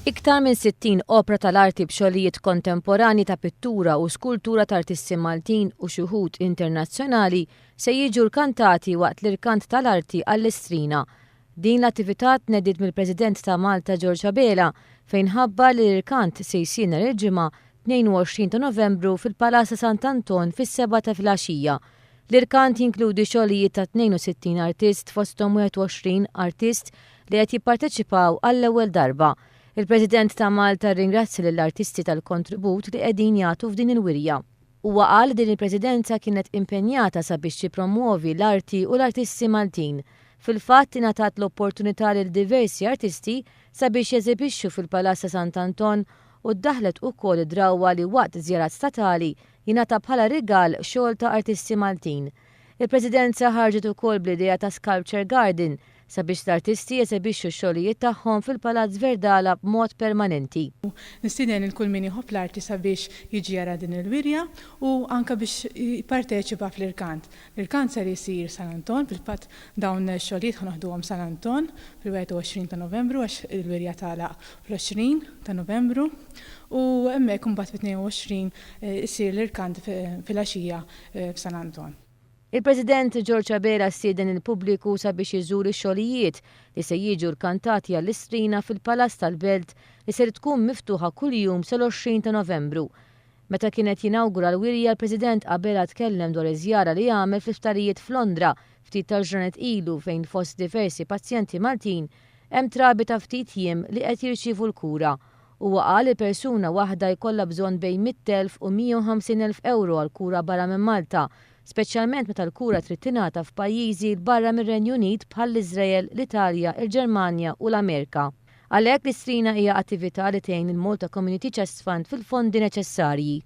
Iktar minn 60 opra tal-arti b'xogħlijiet kontemporanji ta' pittura u skultura ta' artisti Maltin u xi wħud internazzjonali se jiġu rkantati waqt l-Irkant tal-Arti għall-Istrina. Din l-attività tnediet mill-President ta' Malta George Abela fejn ħabbar li l-irkant se jsir nhar il-Ġimgħa 22 ta' Novembru fil-Palazz ta' Sant'Anton fis-sebgħa ta' filgħaxija. L-irkant jinkludi xogħlijiet ta' 62 artist fosthom 21 artist li qed jipparteċipaw għall-ewwel darba. Il-President ta' Malta rringrazzja lill-artisti tal-kontribut li qegħdin jagħtu f'din il-wirja. Huwa qal li din il-Presidenza kienet impenjata sabiex tippromwovi l-arti u l-artisti Maltin. Fil-fatt ingħatat l-opportunità lil diversi artisti sabiex jeżebixxu fil-Palazz ta' Sant'Anton u ddaħħlet ukoll id-drawwa li waqt żjarat statali jingħata bħala rigal xogħol ta' artisti Maltin. Il-Presidenza ħarġet ukoll bl-idea ta' Sculpture Garden sabiex l-artisti jesebixxu x-xogħlijiet tagħhom fil-Palazz Verdala b'mod permanenti. Nistieden lil kull min iħobb l-arti sabiex jiġi jara din il-wirja u anke biex jipparteċipa fl-irkant. L-irkant ser isir San Anton, fil-fatt dawn ix-xogħlijiet ħa noħduhom San Anton fil-21 ta' Novembru għax il-wirja tagħlaq fl-20 ta' Novembru u hemmhekk imbagħad fit-22 isir l-irkant filgħaxija f'San Anton. Il-President George Abela stieden lill-pubbliku sabiex iżur ix-xogħlijiet li se jiġu rkantati għall-Istrina fil-Palazz tal-Belt li ser tkun miftuħa kuljum sal-20 ta' Novembru. Meta kien qed jinawgura l-wirja l-President Abela tkellem dwar iż-żjara li għamel fl-isptarijiet f'Londra ftit tal-ġranet ilu fejn fost diversi pazjenti Maltin hemm trabi ta' ftit jiem li qed jirċievu l-kura. Huwa qal li persuna waħda jkollha bżonn bejn 100,000 u 150,000 ewro għal kura barra minn Malta, speċjalment meta l-kura trid tingħata f'pajjiżi 'l barra mir-Renju Unit bħall-Iżrael, l-Italja, il-Ġermanja u l-Amerika. Għalhekk l-Istrina hija attività li tgħin lill-Malta Community Chest Fund fil-fondi neċessarji.